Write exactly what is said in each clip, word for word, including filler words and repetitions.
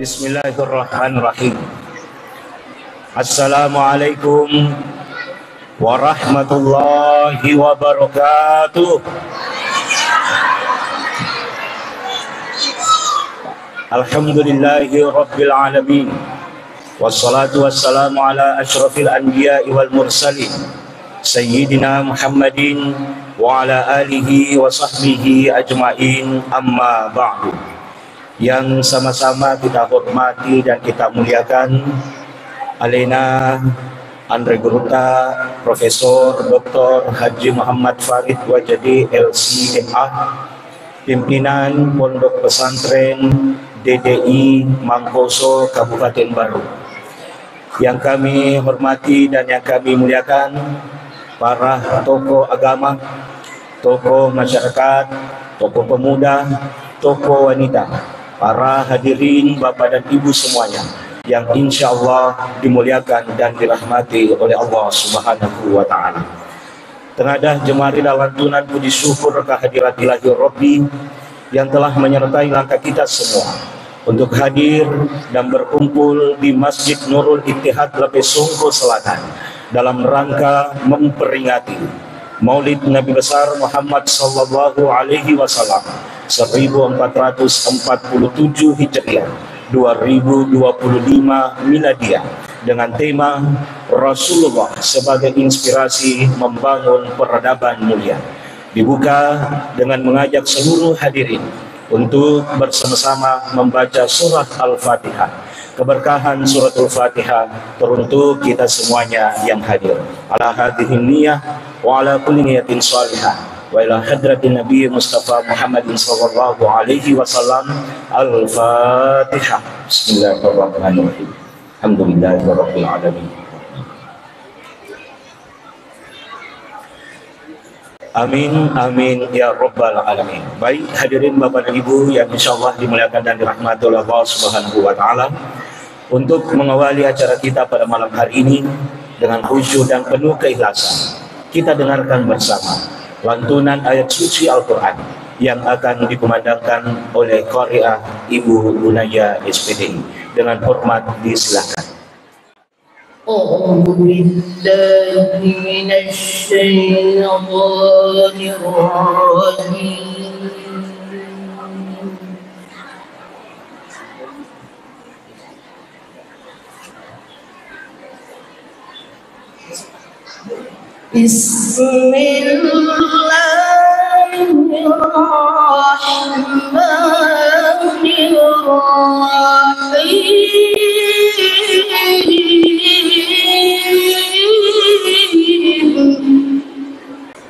Bismillahirrahmanirrahim. Assalamualaikum warahmatullahi wabarakatuh. Alhamdulillahi rabbil alamin. Wassalatu wassalamu ala asyrafil anbiya'i wal mursalin, Sayyidina Muhammadin wa ala alihi wa sahbihi ajma'in, amma ba'du. Yang sama-sama kita hormati dan kita muliakan, alena anre gurutta, Profesor Doktor Haji Muhammad Farid Wajadi, L C M A, pimpinan Pondok Pesantren D T I Mangkoso, Kabupaten Barru. Yang kami hormati dan yang kami muliakan, para tokoh agama, tokoh masyarakat, tokoh pemuda, tokoh wanita, para hadirin, Bapak dan Ibu semuanya yang insya Allah dimuliakan dan dirahmati oleh Allah Subhanahu wa Ta'ala. Tengadah jemari lantunan puji syukur kehadirat Ilahi Rabbi yang telah menyertai langkah kita semua untuk hadir dan berkumpul di Masjid Nurul Ittihad Lepe Songko Selatan dalam rangka memperingati Maulid Nabi Besar Muhammad sallallahu alaihi wasallam seribu empat ratus empat puluh tujuh Hijriah, dua ribu dua puluh lima Miladiah, dengan tema Rasulullah sebagai inspirasi membangun peradaban mulia. Dibuka dengan mengajak seluruh hadirin untuk bersama-sama membaca surah Al-Fatihah. Keberkahan suratul Fatihah teruntuk kita semuanya yang hadir. Ala hadhihi niyah wa ala kulli niyatin salihah. Wa ila hadratin Nabi Mustafa Muhammadin sallallahu alaihi wasallam. Al-Fatihah. Bismillahirrahmanirrahim. Alhamdulillahirabbil alamin. Amin, amin, ya rabbal alamin. Baik, hadirin Bapak dan Ibu yang insya Allah dimuliakan dan dirahmati oleh Allah Subhanahu wa Ta'ala, untuk mengawali acara kita pada malam hari ini dengan khusyuk dan penuh keikhlasan, kita dengarkan bersama lantunan ayat suci Al-Quran yang akan dikumandangkan oleh Qari'ah Ibu Gunaya S P D I. Dengan hormat disilakan. أعوذ بالله من الشيطان الرجيم. بسم الله الرحمن الرحيم.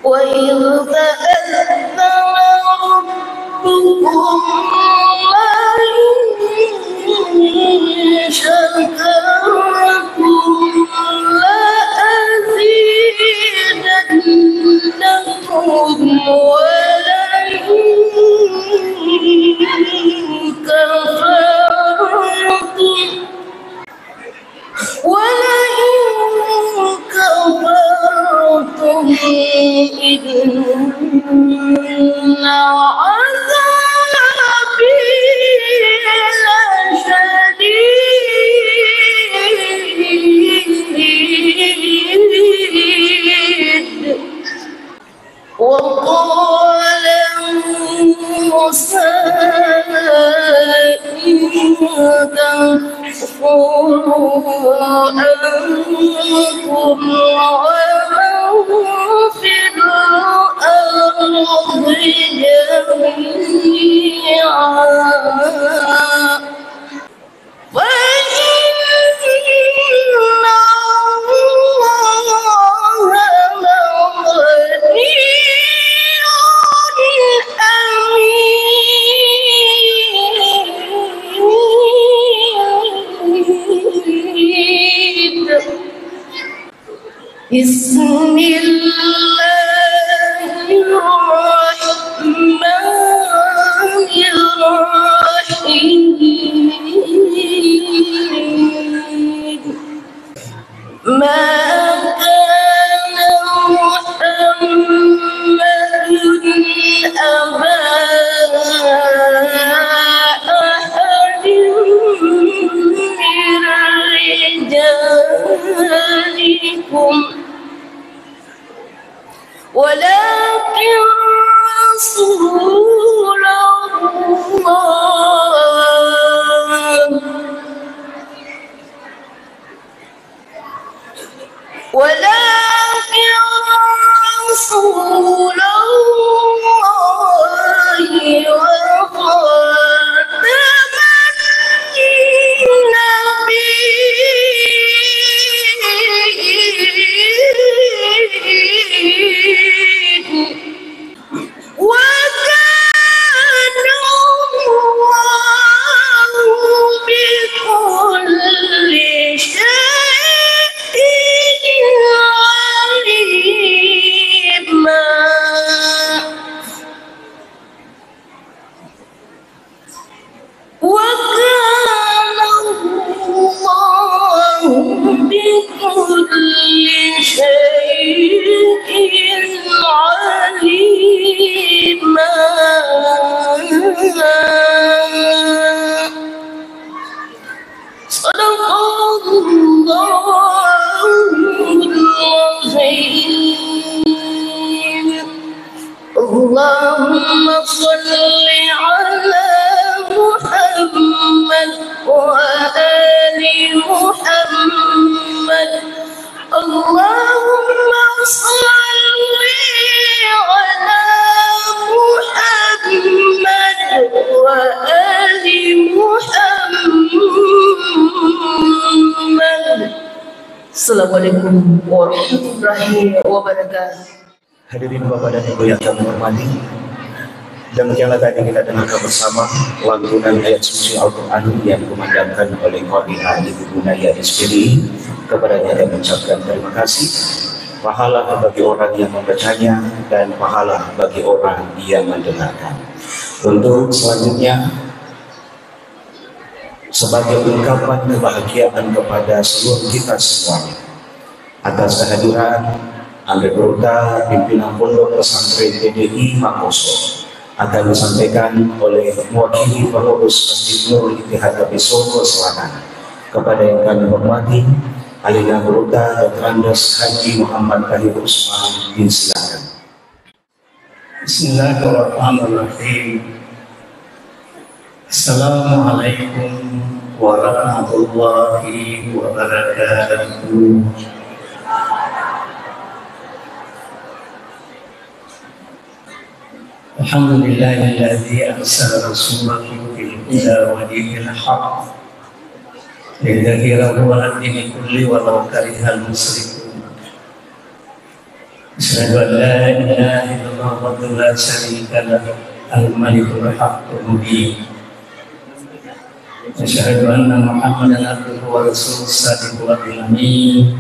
وإذ تأذن ربكم لئن شكرتم لأزيدنكم ولئن كفرتم ولئن كفرتم إن عذابي لشديد. وقال موسى إن تكفروا أنتم ومن في الأرض جميعا فإن الله بسم الله الرحمن الرحيم. ما كان محمد أبا أحد من رجالكم ولكن رسول الله ولكن رسول الله وخاتم النبيين. وكان الله بكل شيء عليما. وكان الله بكل شيء عليما. صدق الله العظيم. اللهم صل على محمد وآل محمد. اللهم صل على محمد وآل محمد. Assalamualaikum warahmatullahi wabarakatuh. Hadirin Bapak dan Ibu yang kami hormati, demikianlah tadi kita dengarkan bersama lantunan ayat suci Al-Quran yang dikumandangkan oleh Qari Ahli Budaya S P D I. Kepadanya kami ucapkan terima kasih. Pahala bagi orang yang membacanya dan pahala bagi orang yang mendengarkan. Untuk selanjutnya, sebagai ungkapan kebahagiaan kepada seluruh kita semuanya atas kehadiran Amre Gurutta, pimpinan Pondok Pesantren T D I Mangoso, akan disampaikan oleh mewakili pengurus Masjid Nurul Ittihad Tapisogo Selatan. Kepada yang kami hormati, Alena Gurutta Doktor Andes Haji Muhammad Tahir Usman, disilakan. Bismillahirrahmanirrahim. Assalamualaikum warahmatullahi wabarakatuh. Alhamdulillahilladzi arsala rasulahu bil huda wa dinil haq liyudhhirahu 'alad dini kulli walau karihal musyrikun. Asyhadu an la ilaha illallah wahdahu la syarika lah, al-malikul haqqul mubin. Asyhadu anna Muhammadan abduhu wa rasuluh, sadiqul wa'dil amin.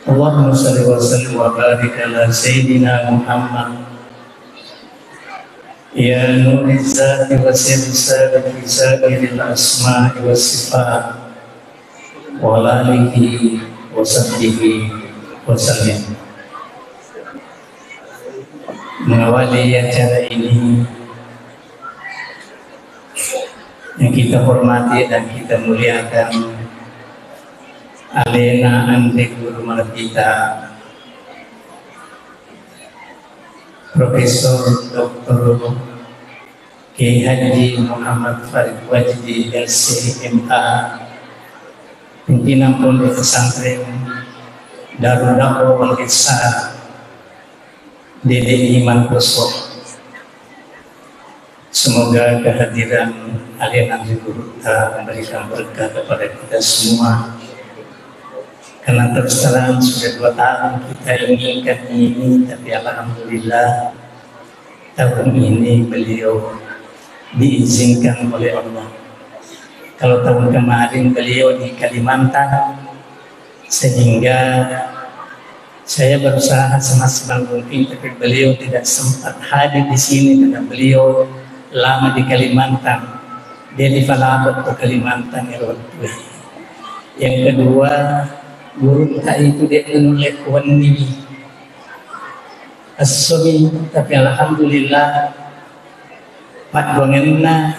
Allahumma shalli wa sallim wa barik ala sayyidina Muhammad. Ya nuriz zati wa sirri sabiqi sa'iril asma'i was sifat. Wa ala alihi wa sahbihi wa sallim. Mengawali acara ini, yang kita hormati dan kita muliakan, alena anre guru malebita, Profesor Doktor Kiai Haji Muhammad Farid Wajdi, L C M A, pimpinan Pondok Pesantren Darud Da'wah wal Irsyad, D D I Mangoso. Semoga kehadiran alena anre gurutta memberikan berkah kepada kita semua. Karena terus terang sudah dua tahun kita inginkan ini, tapi alhamdulillah tahun ini beliau diizinkan oleh Allah. Kalau tahun kemarin beliau di Kalimantan, Sehingga saya berusaha semaksimal mungkin, tapi beliau tidak sempat hadir di sini karena beliau lama di Kalimantan. Dia di Palabok ke Kalimantan, ya, waktu. Yang kedua, gurutta itu dia nulle kuwenni essomi, tapi alhamdulillah, paddoangenna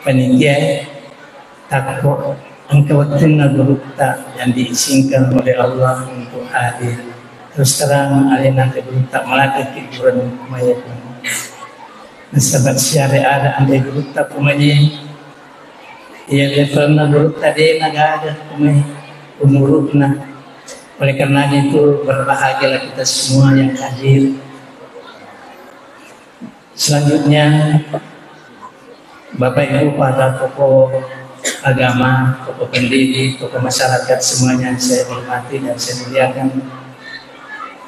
panitia e, takko engka wettunna gurutta yang diizinkan oleh Allah untuk hadir. Terus terang, alena anre gurutta malakeki buran kumaja. Nasaba siare ada anre gurutta kumaja, iya levelna gurutta de nagaga kumai umuruna. Oleh karenanya itu, berbahagialah kita semua yang hadir. Selanjutnya, Bapak Ibu para tokoh agama, tokoh pendiri, tokoh masyarakat semuanya yang saya hormati dan saya muliakan.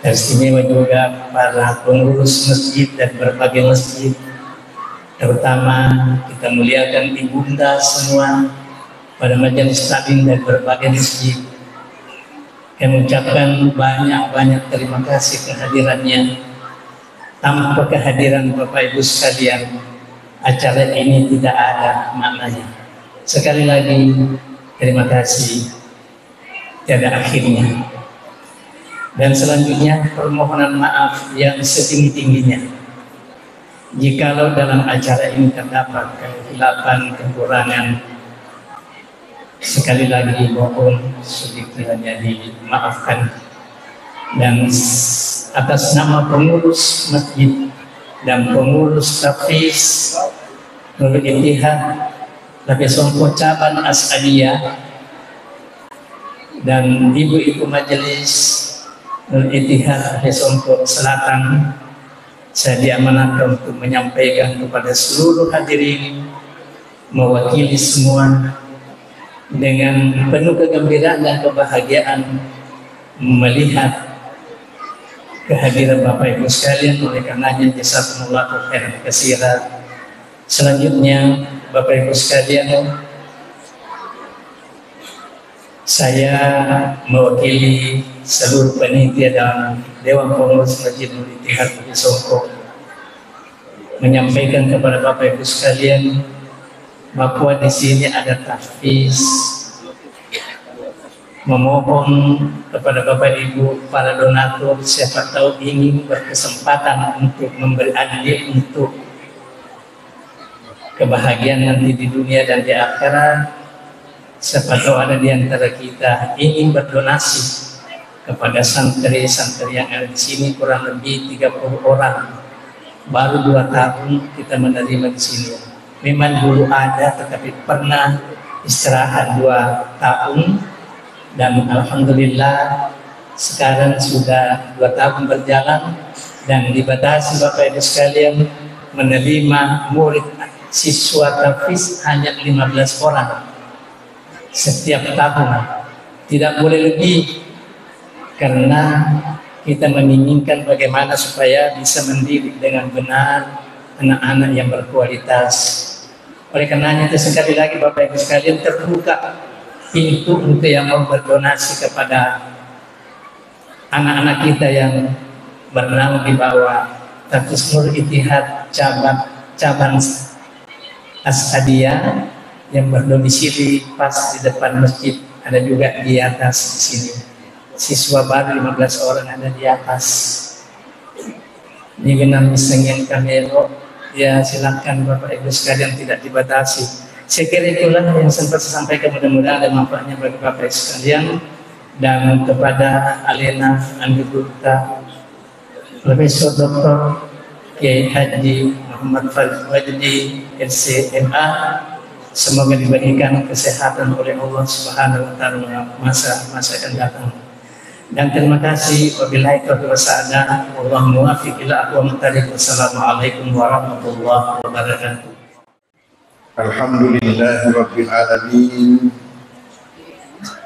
Dan istimewa juga para pengurus masjid dan berbagai masjid. Terutama kita muliakan ibunda semua pada majelis taklim dan berbagai masjid. Kami ucapkan banyak-banyak terima kasih kehadirannya. Tanpa kehadiran Bapak Ibu sekalian, acara ini tidak ada maknanya. Sekali lagi, terima kasih tiada akhirnya. Dan selanjutnya, permohonan maaf yang setinggi-tingginya. Jikalau dalam acara ini terdapat kekhilafan, kekurangan, sekali lagi mohon segera dimaafkan. Dan s-, atas nama pengurus masjid dan pengurus Tahfiz Nurul Ittihad Labe Songko Cabang As'adiyah dan ibu-ibu majelis Nurul Ittihad Labe Songko Selatan, saya diamanahkan untuk menyampaikan kepada seluruh hadirin mewakili semua dengan penuh kegembiraan dan kebahagiaan melihat kehadiran Bapak Ibu sekalian. Oleh karenanya, jazakumullahu khairan katsira. Selanjutnya, Bapak Ibu sekalian, saya mewakili seluruh panitia dan Dewan Pengurus Masjid Nurul Ittihad Bukit Songko menyampaikan kepada Bapak Ibu sekalian bahwa di sini ada tahfiz. Memohon kepada Bapak Ibu para donatur, siapa tahu ingin berkesempatan untuk memberi adil untuk kebahagiaan nanti di dunia dan di akhirat. Siapa tahu ada di antara kita ingin berdonasi kepada santri-santri yang ada di sini, kurang lebih tiga puluh orang. Baru dua tahun kita menerima di sini. Memang dulu ada, tetapi pernah istirahat dua tahun, dan alhamdulillah sekarang sudah dua tahun berjalan, dan dibatasi, Bapak Ibu sekalian, menerima murid siswa tahfiz hanya lima belas orang setiap tahun. Tidak boleh lebih, karena kita menginginkan bagaimana supaya bisa mendidik dengan benar anak-anak yang berkualitas. Oleh karenanya itu, sekali lagi, Bapak Ibu sekalian, terbuka pintu untuk yang mau berdonasi kepada anak-anak kita yang bernaung di bawah Tahfiz Nurul Ittihad cabang, cabang As'adiyah yang berdomisili pas di depan masjid, ada juga di atas di sini. Siswa baru lima belas orang ada di atas. Ini genang misengian kamero, ya, silakan Bapak Ibu sekalian, tidak dibatasi. Saya kira itulah yang sempat saya sampaikan, mudah-mudahan ada manfaatnya bagi Bapak Ibu sekalian. Dan kepada alena anre gurutta, Profesor Doktor Kiai Haji Muhammad Farid Wajdi, S C M A, semoga diberikan kesehatan oleh Allah Subhanahu wa Ta'ala masa, masa akan datang. Dan terima kasih. Wabillahi taufiq was sa'adah. Wallahul muwaffiq ila aqwamit thariq. Wassalamualaikum warahmatullahi wabarakatuh. Alhamdulillahi rabbil alamin.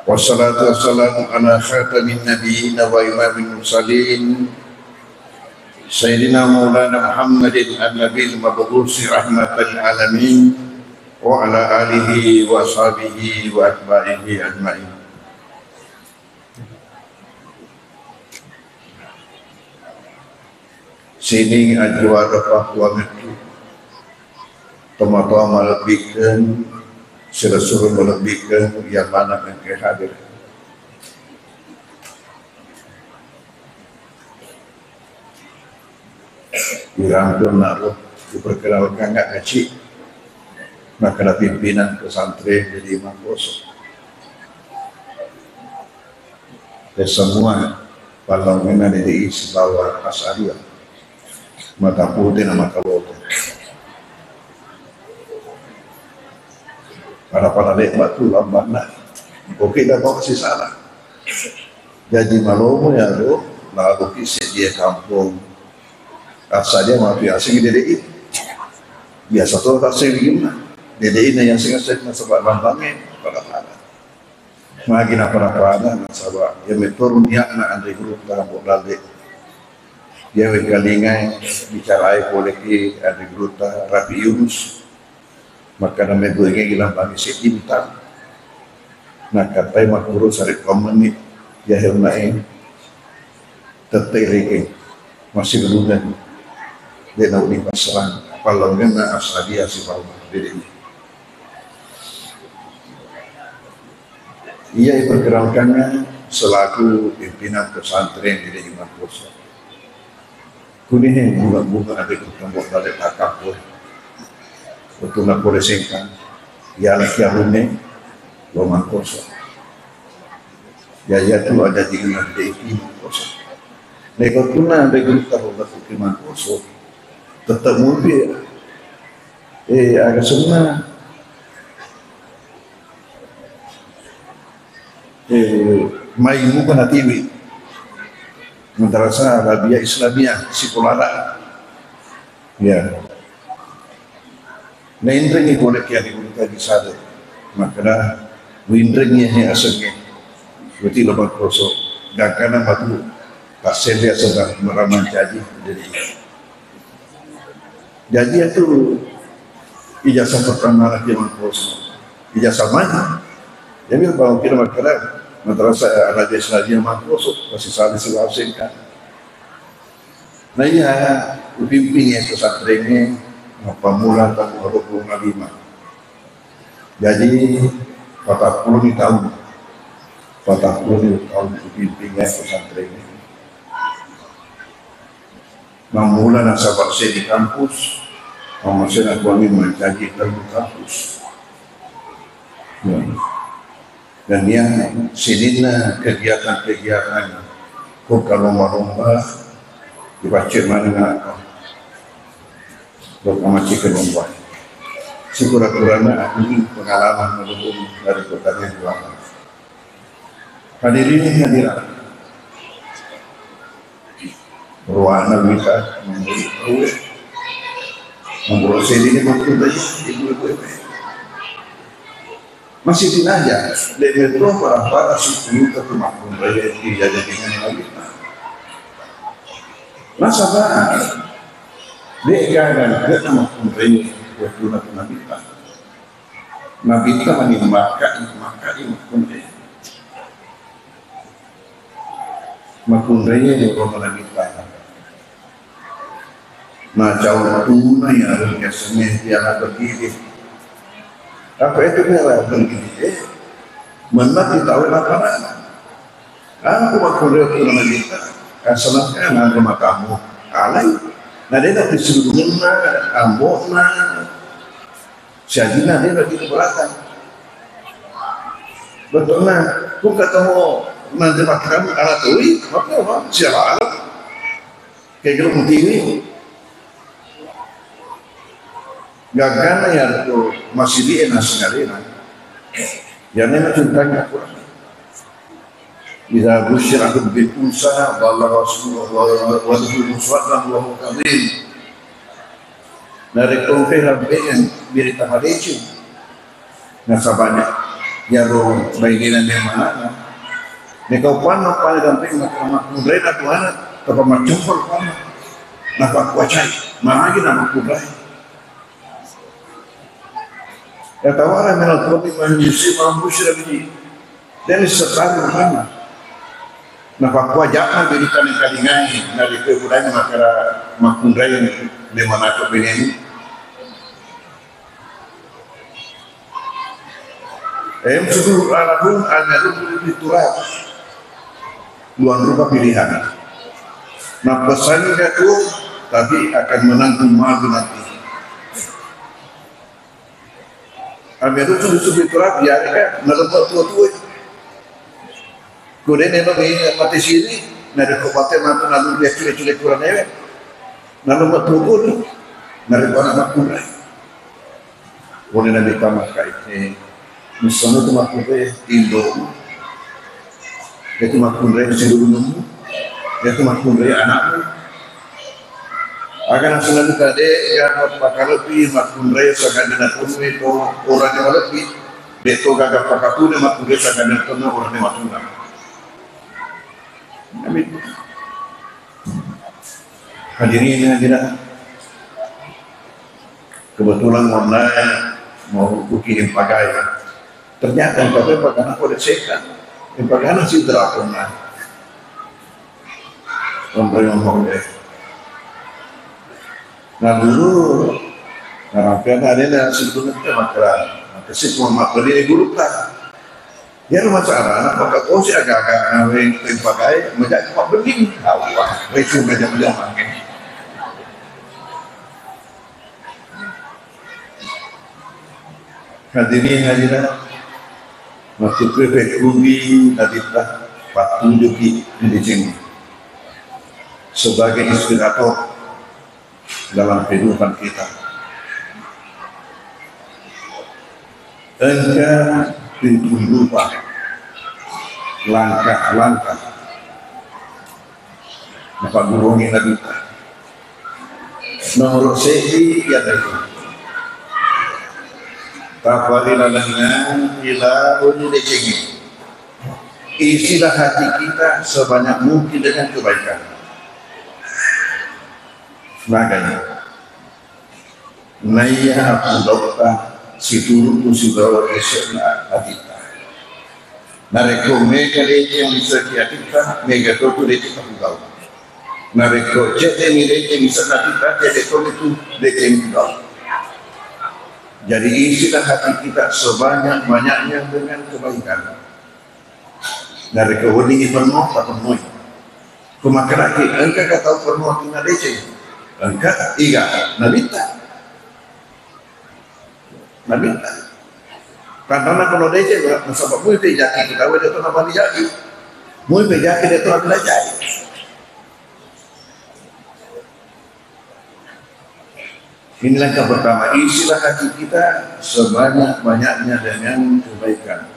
Wassalatu wassalamu ala khatamin nabiyyin wa imamil mursalin, Sayyidina Maulana Muhammadin an-nabil mab'usi rahmatan lil alamin, wa ala alihi wa sahbihi wa atba'ihi ajma'in. Sining ajuara pakuangettu, tomatoa malebbikkeng, sirasuro malebbikkeng, iya maneng engkae hadir. Irampeng naro, diperkenalkan nggak kecil, maka pimpinan pesantren jadi Imam Poso. Ya semua, pallongenna D D I sibawa Asy'ariyah. Mata pute na mata loto. Pada-pada lebbak tu lambanna. Oke, dah bawa sisana. Jadi malomo ya lo, lalu ki sedia kampung. Asy'ariyah mapi asing D D I. Biasa tu tak sering gimana. D D I na yang sing-sing nasaba lambangnya pada-pada. Magi napada-pada nasaba iya metoro niatna anre gurutta Ambo Dalle. Iya wekkalingai bicarae pole ki anre gurutta Rafi Yunus. Makkada mebbu engkae lambangi seddi mitang. Nakkatai makkuro sarekkuammenni iya heunnae. Tette rekeng masih belum, de nauni passerang pallongenna Asy'ariyah sibawa D D I. Iya iperkenalkannya selaku pimpinan pesantren di Imam Poso. Kuni he bunga-bunga ada kutambah balik akapur. Waktu na pole sengkang, ya laki arune lo mangkoso. Ya ya tu ada di ngena D P mangkoso. Neko tuna ada guru tahu batu ke mangkoso. Tetap mubi. Eh, aga senna. Eh, mai muka natiwi. Madrasah Arabia Islamia Sipolara. Ya. Nainrengi pole ki adi guru kaji sare. Makkada, winrengi he asengnge. Berarti lebak koso. Gangkana matu. Taselle asenna maramancaji. Jadi, Jaji itu ijazah pertama lagi mangkoso. Ijazah mana? Jadi bahwa kita makkada madrasah Arabia Islamiyah mangkoso, masih saling selalu singkat. Nah iya, upimpin ya pesantrennya, mappamula tahun dua puluh lima. Jadi, patappulo ni tahun. Patappulo ni tahun upimpin ya pesantrennya. Mammula nasaba seddi kampus, mamasena kuami mancaji tellu kampus. Ya. Dan yang sininna kegiatan-kegiatan ko kalomba-lomba dipaccet maneng apa? Lo kamaci ke lomba. Sikura-kurana aku ini pengalaman menurut dari kota Medan. Hadirin hadirat. Ruana wita memberi kue. Memburu sini ni betul tadi ibu-ibu ini. Masih tinaja, de metro para-para suku itu makunraya tidak jadi dengan lagi. Nasaba, de gagal ke makunraya waktu nabi. Nabitta mani makkai, makkai makkunrai. Makkunrai ro nabitta. Nah, cau tuna ya, biasanya dia anak berdiri. Apa itu dia anak berdiri? Eh, menang di tahun apa? Aku makkunrai tu nabitta. Kasalahkan ada matamu. Alai. Nah, dia tak disuruh menang, ambok nah. Siajinna de' lagi keberatan. Betulna, ku ketemu nanti makan ala tui, apa apa siapa alam? Kayak gitu mutiwi. Gagana ya tu masih di enak sekali nah. Ya memang tentang aku. Idza busyira bil unsa dhalla wajhuhu muswaddan wa huwa kadhim. Narekko engka rabbengngi berita madeceng, nasabana iyaro bainena memang anakna. Meka upanna pale dampeng makkunraina tuana, tapa maccempel upanna. Napakkuacai, magi namakkunrai. Yatawara minal qawmi man yushi'u ma busyira bihi. Jadi setara mana? Napakkua ja'na berita nengkalingai, narekko pudani makkeda makkunrai le manato benemu. Em sudu alahum an yadkhulu fi turab. Dua rupa pilihan. Napesani jatu, tapi akan menanggung malu nanti. Ambil itu susu fitrah biarkan nalebba tua-tua. Kode neno ini mati sini, nade ko mati mati nalu dia cule-cule kurang ewe. Nalebba tua-tua, nade ko anak makkunrai. Boleh nabi tamak kai. Eh, misalnya itu makkunrai Indo. Itu makkunrai sedulurmu. Itu makkunrai anakmu. Aga nasenna duka de gaga pakalebbi makkunrai sagadena tonne to orane malebbi. De to gaga pakatune makkunrai sagadena tonne orane matuna. Amin. Hadirin hadirat. Kebetulan warnanya mau kukirim pakai. Ternyata yang pakai pakana kode sekan. Yang pakana si drakonnya. Onroi mammaulle. Naguru, narampeang alena situnutta makkeda, makkeda si Puang mabbelli gurutta. Iyaro masalahna, maka kosi aga-aga naweng tempakai, majaji mabbelli. Allah, wai cuma jam-jam angin. Hadirin hadirat, maksudku pekkugi Nabitta pattujuki ri decengnge sebagai inspirator dalam kehidupan kita. Engka tujuh rupa langkah-langkah napagguruangngi Nabitta. Nomoro seddi iyanaritu taparilalengang ila uni decengnge. Isilah hati kita sebanyak mungkin dengan kebaikan. Makanya naiya appudautta situru'tu sibawa ise'na atitta. Narekko mega deceng iseki atitta, mega totu deceng tapugau. Narekko cedde'ni deceng ise'na atitta, cedde' totu deceng pugau. Jadi isilah hati kita sebanyak-banyaknya dengan kebaikan. Narekko weddingngi penno, tapennoi. Ko makkedaki, engkaka tau penno atinna deceng? Engka, iga, Nabitta. Nabitta. Tanrana kono deceng, nasaba mui pejaki kita, de' to nabali jaki. Mui pejaki de' to nabali jaki. Ini langkah pertama, isilah hati kita sebanyak-banyaknya dengan kebaikan.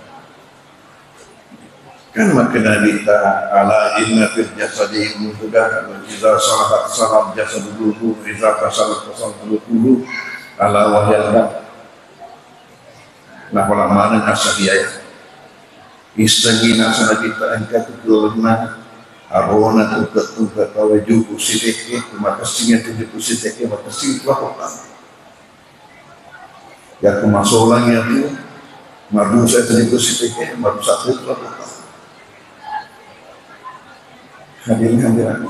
Kan makkeda Nabitta, "Ala inna fil jasadi mudghah, wa idza salahat salaha jasadu kulluh, wa idza fasadat fasada jasadu kulluh, ala wa hiyal qalb." Napala maneng assahiaya. Issengngi naseng Nabitta engka tu tulenna, arona tungke-tungke tauwe juku' sitekke, makessing tu juku' sitekke, makessing tu lakotta. Yakko masolang yatu, marusa tu juku' sitekke, marusa tu lakotta. Hadirin hadirat.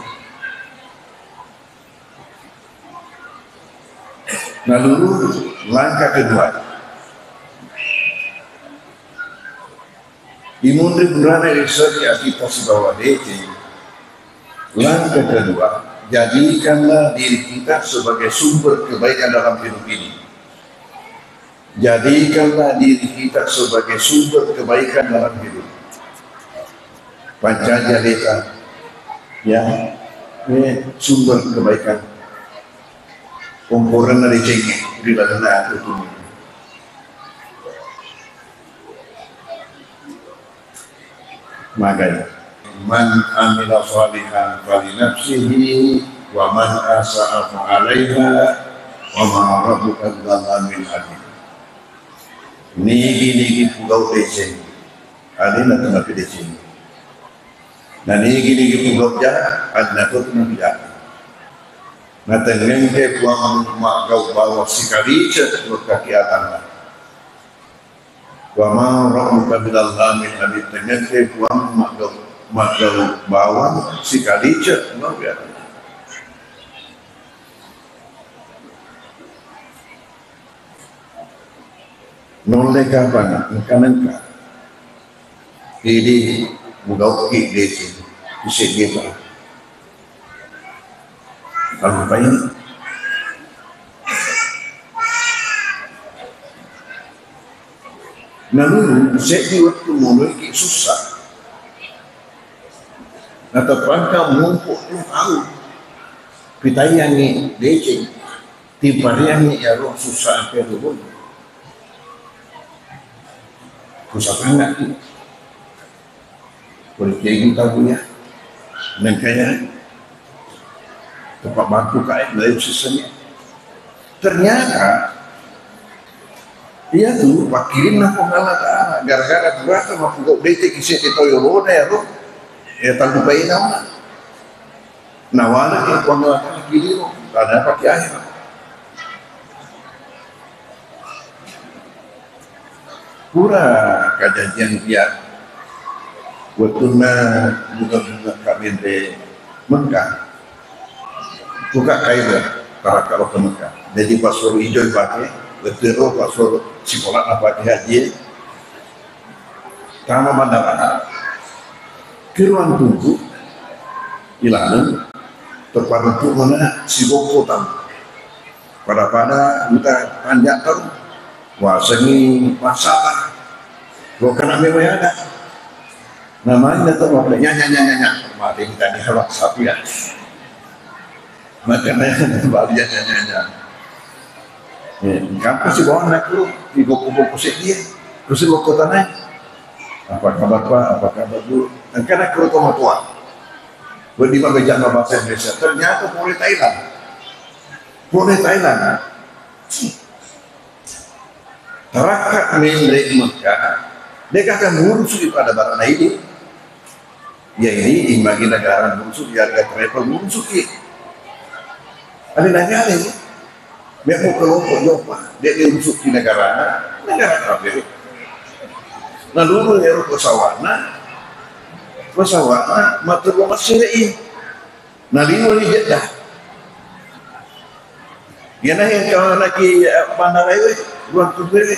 Lalu langkah kedua, imunri burane rise'ki atitta sibawa deceng. Langkah kedua, jadikanlah diri kita sebagai sumber kebaikan dalam hidup ini. Jadikanlah diri kita sebagai sumber kebaikan dalam hidup. Pancaji aleta, ya, ini sumber kebaikan. Komporenna decengnge ri lalenna atutungnge. Magai. Man amila shalihan falinafsihi wa man asa'a fa alaiha wa ma rabbuka bidzallamin abid. Nigi-nigi pugau deceng, alena tu napedeceng. Na nigi-nigi pugau jahat, alena tu napijak. Natengngengke Puang maggau bawang sikalice wekkaki atanna. Wa ma rabbuka bidzallamin abid, tengngengke Puang maggau. Maggau bawang sikalicek, no, ya. Nolle kapang engka-nengka. Jadi, mugaukki desi, isi gitu. Lalu paini. Nalulu seddi wettu moloiki sussa. Nateppangka mumpu tu tau. Pitaiyangi deceng. Timpariangngi iyaro sussa ampe lubung. Kusapangaki. Pole kegi tau ya. Nengkaya tempat bantu kae dari susahnya. Ternyata iya tu pakkirinna Puang Allah Ta'ala gara-gara kurata mappugau bete kise ke toyo lona ya ro. Ya tanggupai nama. Nawala ke Puang Allah Ta'ala kiri ro. Ada pakai air. Pura kajanjian iya wettunna bunga-bunga kawin ri Mekah. Buka kairo tarakka lo ke Mekah. Jadi paspor ijo ipake, wettu ero paspor sikola napake haji. Tama bandara. Ke ruang tunggu ilaleng terparutu mana si bokko tang. Pada-pada engka tanja'tau, wasengngi massala. Lokkana memang ada. Namanya tu apa? Nya, nya, nya, nya, nya. Mati kita di halak sapi ya. Makanya bali ya, nya, nya, nya. Eh, kampus di bawah nak lu, di buku-buku sedih. Terus lu kota naik. Apa kabar, Pak? Apa kabar, Bu? Engka nak lu koma tua. Buat di mana bahasa Indonesia? Ternyata boleh Thailand. Pole Thailand. Tarakka menre Mekah, de gaga murusuki pada barana idi. Ya ini imagi negara murusuki, harga travel murusuki. Ada nanya ini. Mekko kelompok jopa, de diurusuki negara, negara kafir. Nalulu ero pesawatna, pesawatna matteru masire i. Naliwali Jeddah. Iyana engka naki, eh, bandara e, ruang tunggu e.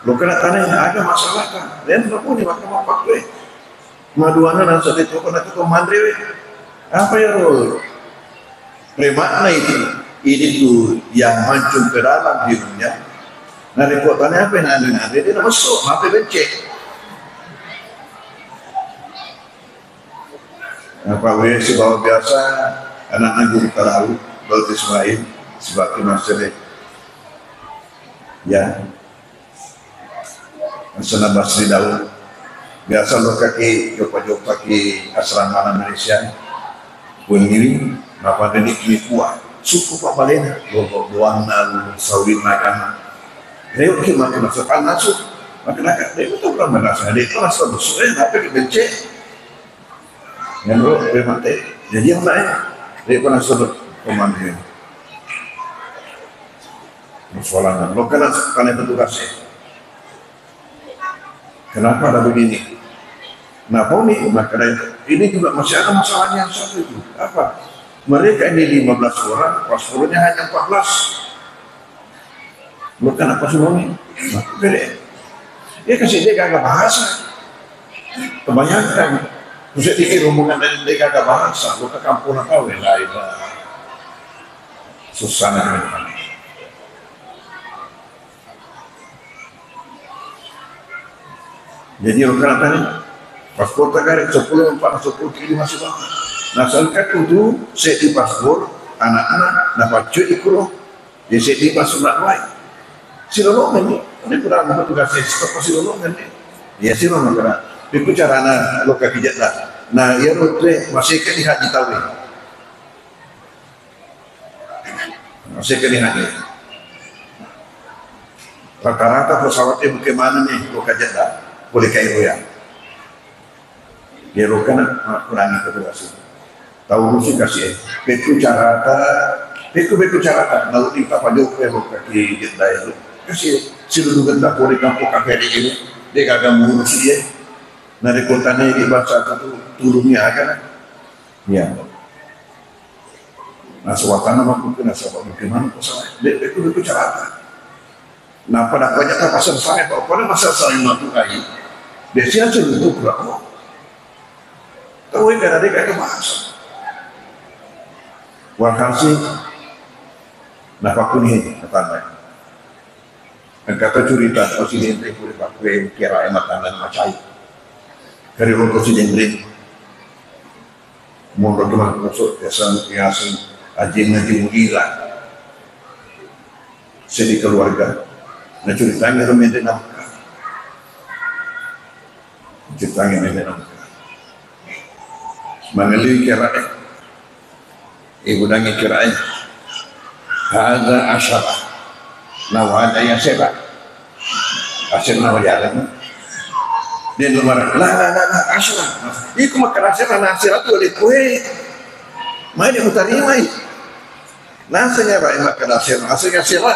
Lokkana tana aga masalah ka. Den napuni maka mappakku e. Maduana nasa de toko naki to manre we. Apa ya ro? Premakna itu. Ini tuh yang mancung ke dalam dirinya. Nah, repot tanya apa yang aneh-aneh, dia masuk, apa becek. Nappa we sibawa biasa anakna guru Karawi, Daud Ismail, sibatu massere. Ya. Asenna Basri Daud. Biasa lokkaki joppa-joppaki asrama Malaysia. Wenni, nappa de'ni kikua. Suku pa balena, lo-, lo-, loanna, sawinna, agama. Reoki maka masa panas, maka naka, de' itu pernah merasa, de' itu rasa besuk, eh, tapi becek. Menurut dia mati. Jadi yang lain, dia pernah sebut komandan. Persoalan, lo kena, kena petugas ya. Kenapa ada begini? Nah, Poni, maka ini juga masih ada masalahnya satu itu. Apa? Mereka ini lima belas orang, paspornya hanya empat belas. Lo kenapa sih, Poni? Nah, beda. Dia kasih dia kagak bahasa. Kebanyakan. Terus dia pikir rombongan dari dia kagak bahasa. Lo ke kampung apa? Susah namanya. Jadi, rata-rata ni, paspor tagare seppulo, empat seppulo kilo masuk bang. Nah, sangka kudu seddi paspor, anak-anak, nah, paccu ikuro. Jadi, seddi paspor nak wae. Silolongan ni, ini kurang petugas saya, stop silolongan ni. Ya, silolongan. Itu carana lo kaki jadda. Nah, ya, lo masih ke di haji tahu ni. Masih kena hadir. Rata-rata pesawat e buke mana ni, lo ka Jeddah, boleh ka Eropa. Dia lo kena, ah, kurangi petugas itu. Tahu musuh kasih, eh. Beku carata, beku, beku carata, lalu kita pajok ya lo kaki Jeddah itu. Kasih, silu dugan tak boleh kampung kafir ini, dia gagal ngurus dia. Narekko tanai di bangsa tu tulungi aga na. Ya. Nasaba tanah mah kuku nasaba mungkin mana ko salah. Dek dek kudu carata. Nah pada banyak pasal saya kok pada pasal saya matukai. Dia sia suruh tu pura. Tahu yang ada dek bahasa. Walhasil, nah pakuni kata. Engka to curita, oh, si Denreng pura pakkue kira e matanna macai. Kari ronto si Denreng. Monro tu mangkoso, yaseng, yaseng, ajeng Haji Mugira. Seddi keluarga. Nah, curitangi ro mende nafkah. Curitangi mende nafkah. Mangelli kira e. Ibu dangi kirain. Hadza asyara. Nawa ada yang sera. Asyara nawa jalan. Dia nomor la la la la asyara. Iku makan asyara na asyara tu oleh kue. Mai dia mutarimai. Nasanya rai makan asyara, nasanya sera.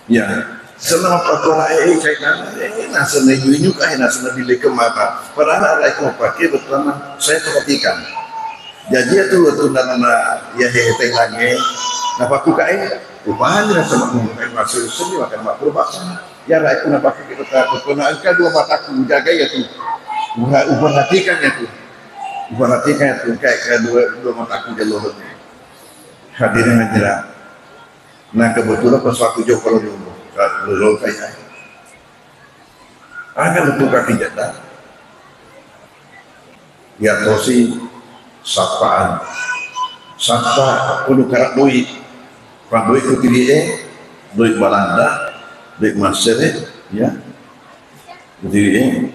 Ya, senna mappakkola e, eh, kaitana, eh, naseng na inyu-inyu ka, eh, naseng na bille ke mata. Padahal ada ikut pakai pertama, saya perhatikan. Jadi ya tuh, tuh nana, ya, ya, teh lagi, eh, napa aku ka, eh, upahani rasa makmum, eh, masih seni makan makmum bakso. Ya, ada ikut napa kita tak, kena engka dua mataku, jaga ya tuh. Upa-, uperhatikan ya tuh. Uperhatikan ya tuh, kayak kedua, dua mataku jalurnya. Hadirin hadirat. Nah, kebetulan pas waktu Joko Widodo, Widodo kayak, "Aga lettu kaki jadda." Ya tosi sapaan. Sappa kudu karak doi. Pak doi ku tiri e, doi Balanda, doi Masere, ya. Ku tiri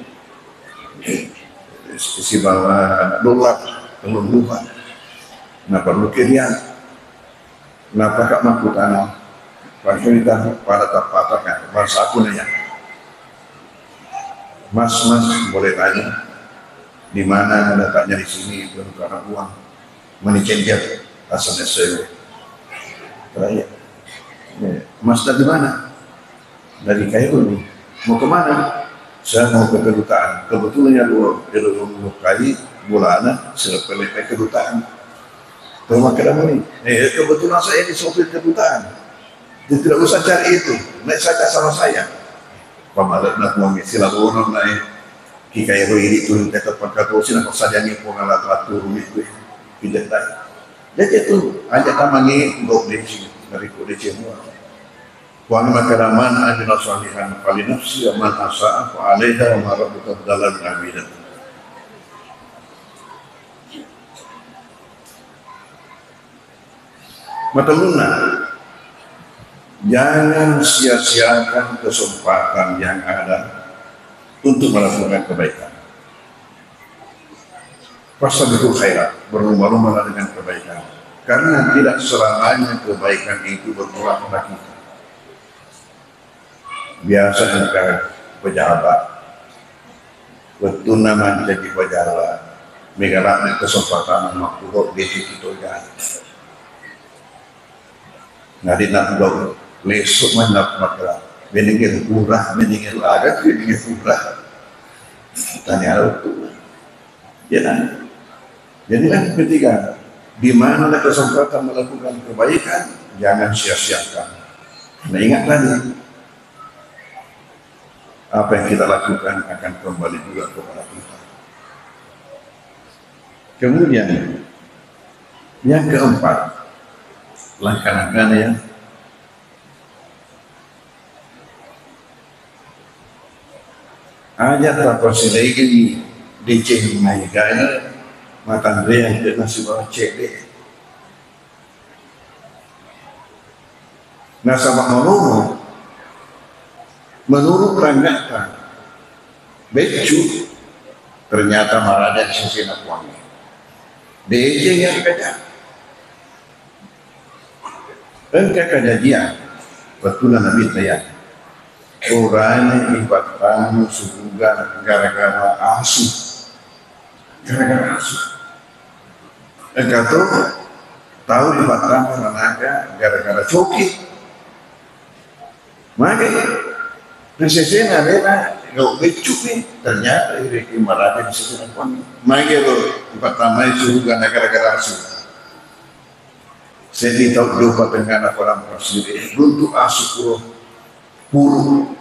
e, sibawa dolar, telung rupa. Nah, perlu kirian. Napaka makkutana, paccarita pada tappataka, bangsaku nanya, "Mas, Mas, boleh tanya, di mana letaknya di sini itu karena uang?" Money changer, asal S M W. Terakhir, "Eh, Mas dari mana?" "Dari Kairo nih." "Mau kemana?" "Saya mau ke kedutaan." Kebetulan ya lu, lu, lu, lu kali bolana, selepe-lepe kedutaan. Rumah kedamuni. "Eh, kebetulan saya ini sopir kedutaan." "Dia tidak usah cari itu. Naik saja sama saya." Pamaletna Puang, sila bono naik. Ki Kairo ini turun ke tempat katosi, na pasadiangi Puang Allah Ta'ala turun itu. Tidak tahu. Jadi itu, aja tamangi, nggak desi, dari kode semua. Wa makkada, "Man amila shalihan falinafsihi wa man asaa fa alaiha wa ma rabbuka bidzallamin lil abid." Matellunna, jangan sia-siakan kesempatan yang ada untuk melakukan kebaikan. Fastabiqul khairat, berlomba-lombalah dengan kebaikan. Karena tidak selamanya kebaikan itu bermula pada kita. Biasa engka pejabat, wettunna mancaji pejabat, mega ladde kesempatan makkuro desi kita jalan. Nadi nak gau, lesuk man nak makra. Beningin kurang, beningin laga, beningin kurang. Tanya aku. Ya kan? Jadi kan ketiga, di mana ada kesempatan melakukan kebaikan, jangan sia-siakan. Nah, ingat tadi, apa yang kita lakukan akan kembali juga kepada kita. Kemudian, yang keempat, langkah-langkahnya, aja tapasilaigini deceng maegana matanreang ke nasi bawang cede. Nasaba malomo, menurut tanggata, beccu ternyata marada di sisi nakuangi. Deceng yang kerja. Engka kejadian, wettunna Nabi Tayang. Orane ipattama suruga gara-gara asu. Gara-gara asu. Engka to tau ipattama ranaka gara-gara coki. Maka, risesena rena Gau beccu ni, ternyata irekeng maraja di sisi Puang. Magi ro, pertama itu gana gara-gara asu. Seddi tau jopa tengana padang pasir, runtu asu kuro, puru,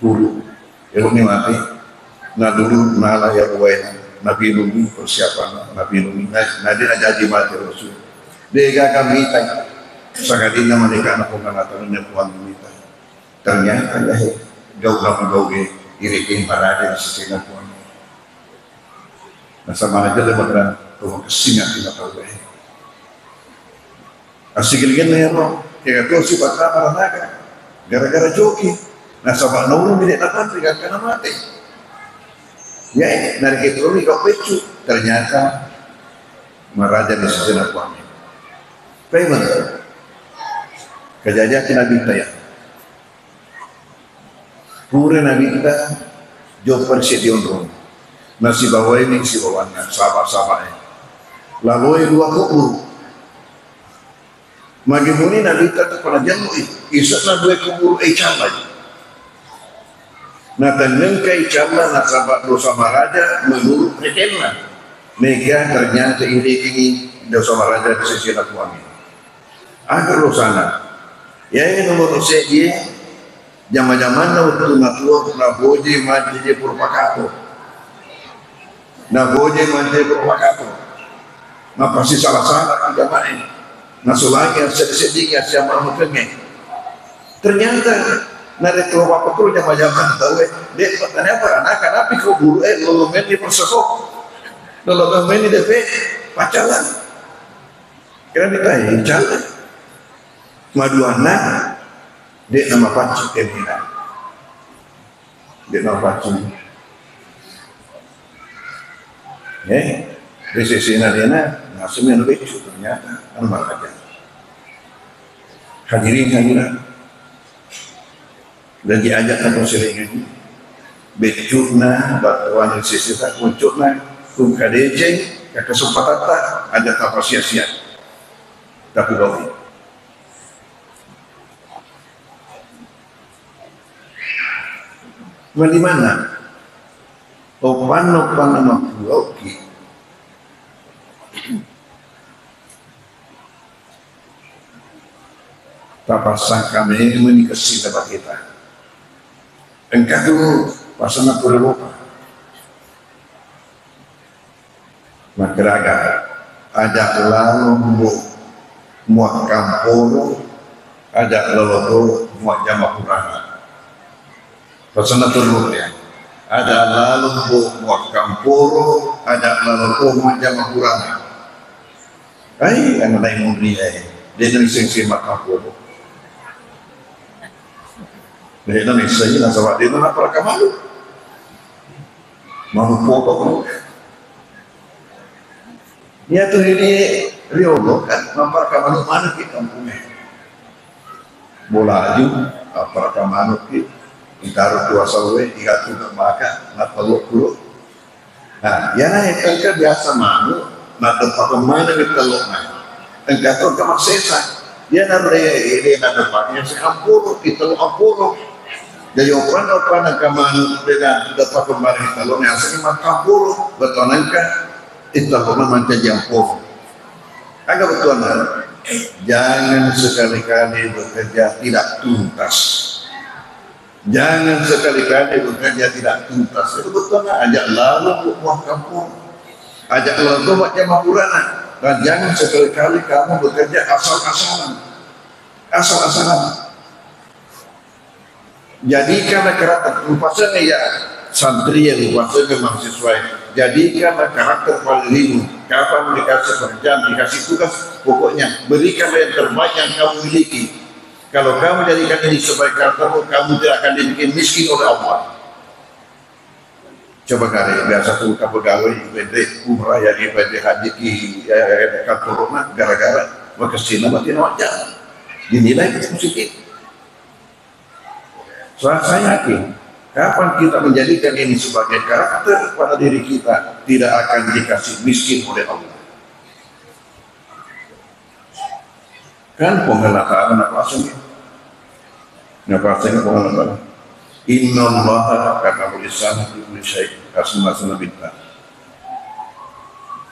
puru. Ero ni mati, na dulu nala ya ruwaina, nabi numi persiapan, nabi numi, na, na dia jadi mati Rasul. Dega kami tai, sakadinna mereka na pengalatannya Puang mita. Ternyata ya, gau-gau gau ge, irekeng maraja di sisi Puang. Nasaba aja le makkeda, to makessing ati na tau e. Assigelligenna ero, kega to sipattama ranaga, gara-gara joki. Nasaba naurung mi de' napanri gangkana mate. Ya, narekeng toni gau beccu, ternyata maraja di sisi Puang. Paimeng. Kejadian Nabi Tayang. Pura Nabitta joppa ri seddi onrong, nasibawaiwi sibawanna sahaba-sahabae. Laloi dua kuburu. Magi muni Nabitta teppa najemmui, ise'na dua kuburu e icallai. Natennengka icalla nasaba dosa maraja menurut rekenna. Mega ternyata irekengngi dosa maraja di sesena Puangnge. Aga dosana? Iyae nomoro seddi e, jama-jamanna wettu natua, naboje majjeje purpakato. Naboje majjeje purpakato. Mapasisala-sala ki jamae. Nasulangi asseddi-seddingi assiammamukengnge. Ternyata narekko mappakuro jama-jamanna tauwe, de' pattanai apa anaka napi ko guru e lolo menni perseko. Lolo menni depe pacalang. Kira ditae, insya Allah. Maduanna, de' namapaccing temina. De' namapaccing. Eh, di sesena dena, nasumi anu beccu, ternyata, anu maraja. Hadirin hadirat. Dan diajak atau selengan. Beccuna, battuanna seseta, puncukna, kungkadeceng, kakasempatatta, aja' tapasiasia. Tapi bawai. Malimanna? Oppanna, oppanna mappuloki. Tapassangka memeni kessing tapaketa. Engka tu pasanna pura lopa. Makkeda aga, aja' lalo mbo muakkamporo, aja' lalo to muajjama purana. Pasanna terus ya. Aja' lalo mbo muakkamporo, aja' lalo to muajjama purana. Ai, anu nai munri ai. De' naisseng-seng makkamporo. De' naisseng nasaba de' naparaka malu. Malu poto. Iyatu ri, riolo kan, mapparaka manuk-manuk ki kampungnge. Bolaju, mapparaka manuk ki, itaro tu asawe, igattu maka, mattello kulo. Nah, iyana engka biasa manuk, naddeppa maneng tello'na. Engka to engka massesa. Iyana re, re naddeppa, iya se ampuru, itello ampuru. Jadi oppanna, oppanna engka manuk, de' naddeppa maneng tello'na, aseng makkampuru, bettuanna engka. Ittallona mancaji amporo. Aga bettuanna? Jangan sekali-kali bekerja tidak tuntas. Jangan sekali-kali bekerja tidak tuntas. Itu bettuanna, aja' lalo muakkamporo. Aja' lalo majjama purana. Dan jangan sekali-kali kamu bekerja asal-asalan. Asal-asalan. Jadikanlah karakter, rupasengnge ya santri, rupasengnge mahasiswa, jadikanlah karakter paling ringan. Kapan dikasih pekerjaan, dikasih tugas, pokoknya berikanlah yang terbaik yang kamu miliki. Kalau kamu jadikan ini sebagai karaktermu, kamu tidak akan dibikin miskin oleh Allah. Coba kali biasa tu kapegawai, ipede umrah ya, ipede haji ki, ya, ya, ya, kantorna gara-gara makessing na mati na wajah. Dinilai positif. Saya, saya yakin, kapan kita menjadikan ini sebagai karakter pada diri kita, tidak akan dikasih miskin oleh Allah. Kan Puang Allah Ta'ala napasang ya. Napasang Puang Allah Ta'ala. Innallaha katabal ihsana fi kulli syai. Asma-asma bintang.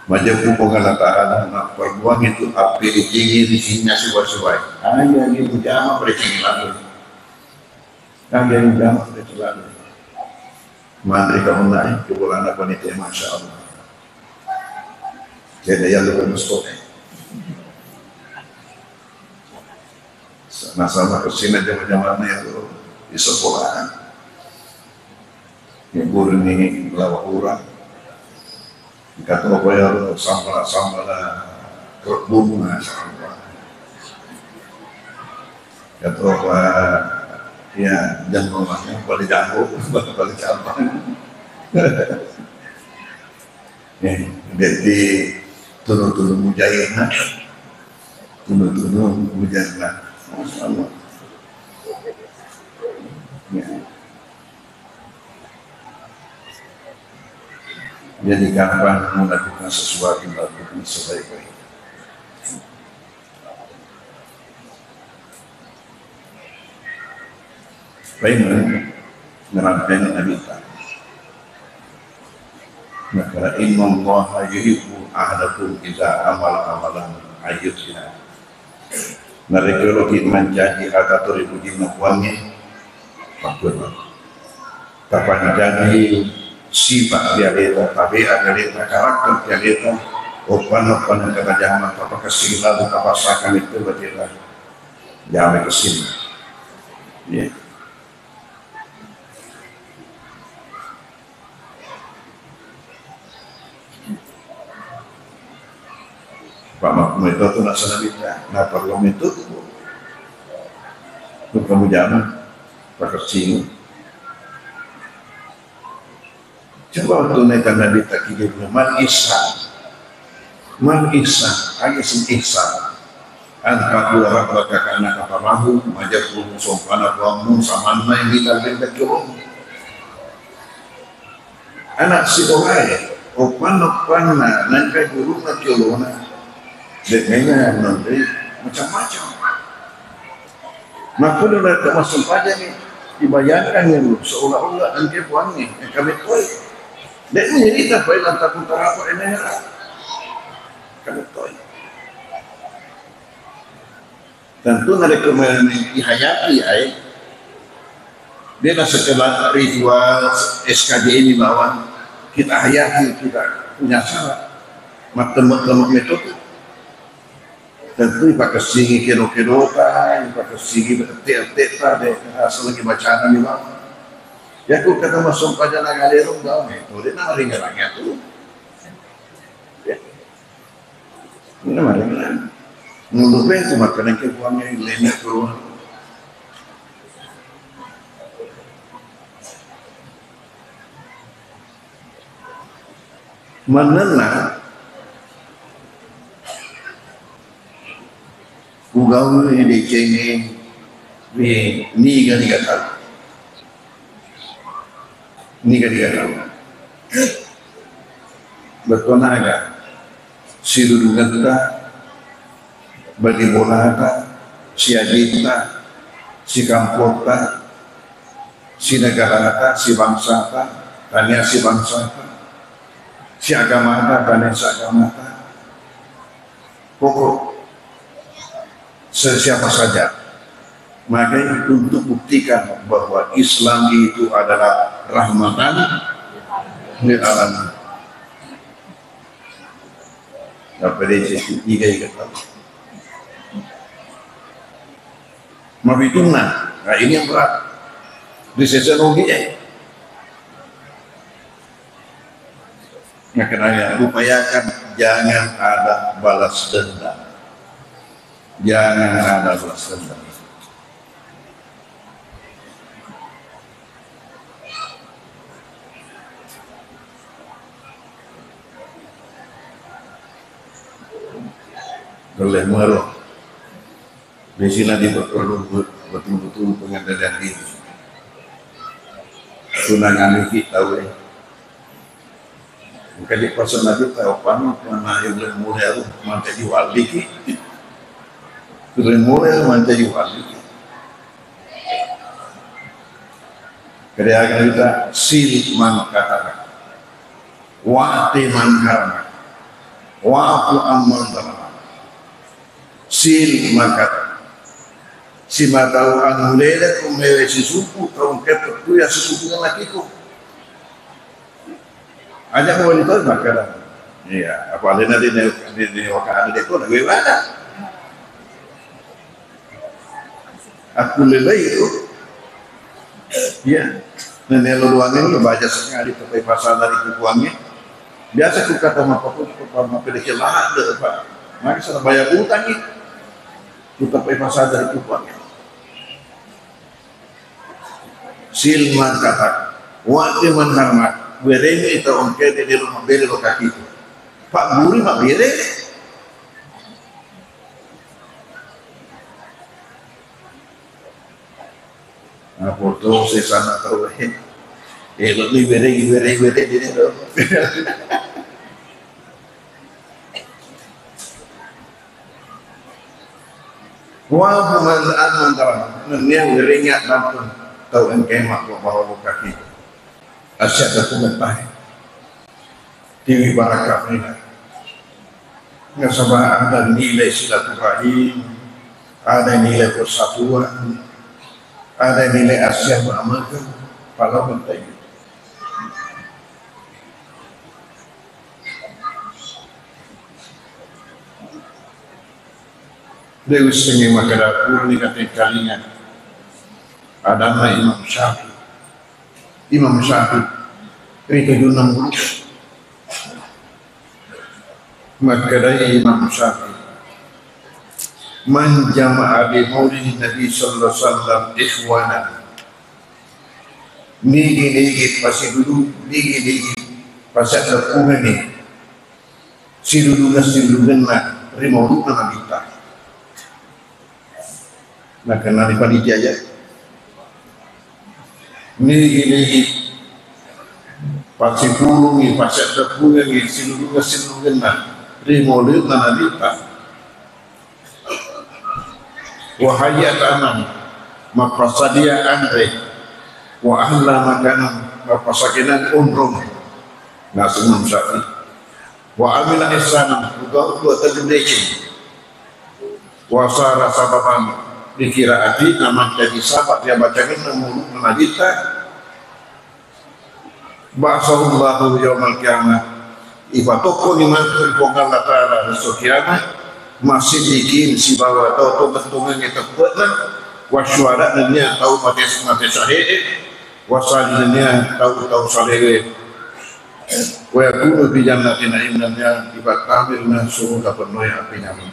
Majeppu Puang Allah Ta'ala, napperbuang itu appi ri jingi ri sinya siwa-siwai. Aja ni mujama pada cini lalu. Aja ni mujama pada cini lalu. Mantri kamu naik ke bulana panitia, Masya Allah. Jadi yang lupa mustoke. Nasaba kessina jama-jamanna itu di sekolahan. Ibu ini lawa urang. Kata apa ya, sambala-sambala rebung, nah, sambala. Kata apa ya, jangan rumahnya, pada jago, pada cabang. Eh, jadi tunu-tunu mujairna, tunu-tunu mujairna. Masya Allah. Ya. Jadi kapan melakukan sesuatu, lakukan sebaik-baik. Paimeng narampeng Nabitta. Maka innallaha yuhibbu ahadakum idza amala amalan ayyutina. Narekko loki mancaji ata to ri pujinna Puangnge, makkunrai. Tapancaji sifat ri aleta, tabeat ri aleta, karakter ri aleta, oppanna-oppanna engka tajama, tapakessing laleng, tapasakang itu bateta. Jama kessing. Ya. Pak Mahmud itu tuh nak sana kita, nah perlu itu tuh. Tuh kamu jama, pakessing. Coba tunaikan Nabitta kibir, mal ihsan. Mal ihsan, aga sih ihsan. An ta'buda rabbaka ka'annaka tarahu, majeppu musompana Puangmu samanna yang kita benda kiromu. Anak sikolae, oppanna-oppanna, nangka guruna kiolona. Dek mega nanti macam-macam. Makkuda na tamassempajang, ibayangkan itu seolah-olah engka Puangnge, engka mettoi. Dek ni cerita pai lantaku tarapa enera. Engka mettoi. Tentu narekko me-, me-, ihayati ai. Dia na sekedar ritual S K J ini bawang kita hayati, kita punya syarat. Mattemek-temek metode. Tentu ipakessingi kedo-kedota, ipakessingi ette-etteta, de, asal lagi bacana ni bawang. Ya, ku kata masuk pajana galero, bawang, metode na ringan-ringan tu. Ya. Ini mari, mari. Mundur itu makanan ke Puangnge, lenek keluar. Manenna, ugawi decengi, ni, niga-niga tau. Niga-niga tau. Bettuanna aga, sirurungetta, bali bolata, siajitta, sikampotta, sinegarata, sibangsata, tania sibangsata, siagamata, tania siagamata. Pokok se-, siapa saja. Maka untuk buktikan bahwa Islam itu adalah rahmatan lil alamin. Apa dia cek tiga ikat. Mabitunna. Nah, ini yang berat. Di sesi logi, eh. Makanya upayakan jangan ada balas dendam. Jangan ada balas dendam. Gelle muaro. Di sini di perlu betul-betul pengendalian diri. Tunangan iki tau, eh. Engka di pasal Nabi tau pano, mana yang boleh mulai aku mantai jual dikit. Boleh mulai mantai jual dikit. Kedeaga kita sil mangkataka, wa'te mangharama, wa'fu amman zalama. Sil mangkata. Simatau anu lele ku mewe sisupu, tau engka tettu ya sisupu nakiko. Aja' mawali tau makkada. Iya, apa alena di, di, di wakana de' ko, na gue mana? Aku lelai itu. Iya. Nah, nelo doangnge lo baca sekali, tapi pasal dari kubuangnge. Biasa ku kata mapaku, mapaku de' ke lahat de', Pak. Maka sana bayar utang ni. Ku tapi pasal dari kubuangnge. Sil mangkata, wa'te mangharama, wereni tau engkae de' nelo mabbere lo kakiku. Pak guru mabbere. Nah, foto sesana tau, eh. Eh, lebih bere, bere, bere, ini tuh. Wa'fu amman zalama, nennia werengngi addampeng tau engkae makko bawa lo kaki. Asyhadu ku metahe. Tiwi barakka' mena. Nasaba ada nilai silaturahim, ada nilai persatuan, ada nilai asia ma'amegeng, pala mentai. De' wissengngi makkeda purani katekkalinga adanna Imam Syafi'i. Imam Syafi'i ri tujunna mulu. Makkedai Imam Syafi'i, "Man jama'a bi maulidin Nabi sallallahu alaihi wasallam ikhwanan." Nigi-nigi pasidudung, nigi-nigi pasiddukungengngi sidudung-sidudungenna ri mauludna Nabitta. Nakenna ri panitia ya. Nigi-nigi pasipulungngi, pasiddukungengngi sidudung-sidudungenna ri mauludna Nabitta. Wa hayya ta'aman, mappasadia anre, wa ahla makanan, mappasakenang onrong, naseng Imam Syafi'i. Wa amila ihsanan, uga-, uga telludeceng. Wa sara sababan li qiraati, namancaji sabab ri bacangenna mauludna Nabitta. Ba'atsahullahu yaumal qiyamah, ipatokkoni matu ri Puang Allah Ta'ala ri esso kiamah, ma'as siddiqin, sibawa tau tongeng-tongengnge teppe'na, wasyuhada, nennia tau mate, mate syahe'e, wassalihin, nennia tau-tau salewe, wa yakunu fi jannati na'im, nennia ipattamai ri suruga pennoe api na'im.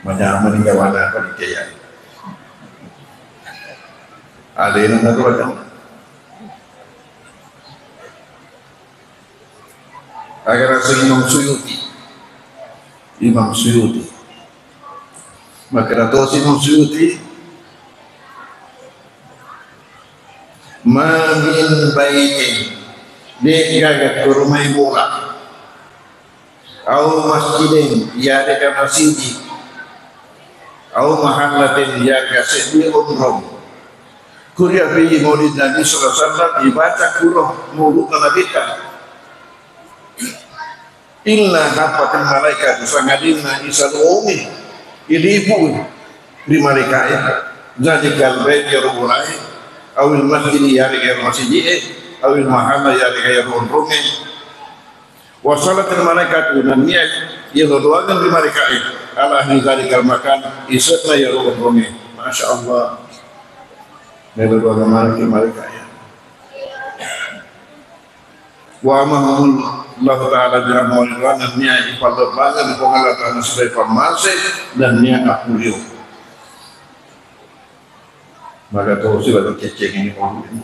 Manyameng jawana panitia. Alena natu aja. Agara si Imam Suyuti. Imam Suyuti. Makkeda tosi Imam Suyuti, "Ma min baitin," de' gaga ko rumai bola. Au masjidin, iyarega masigi. Au mahallatin, iyarega seddi onrong. Quri'a fihi maulid Nabi sallallahu alaihi wasallam, ibaca kuro mauludna Nabitta. Illa haffatil malaikatu, sangadinna isaluongi, ilipui ri malaika'e. Zalikal bait, iyaro bolae, awil masjid, iyarega masigi'e, awil mahalla, iyarega iyaro onrongnge. Wa sallatil malaikatu, nennia iyaro doangeng ri malaika'e, ala ahli zalikal makan, ise'na iyaro onrongnge. Masya Allah. Melo doangeng malaikat, malaika'e. Wa amahumullahu ta'ala birahmah wa ridwan, nennia ipallebbangeng Puang Allah Ta'ala sibawa pammase, nennia appulio. Maga tosi batu ceceng ini mau ini.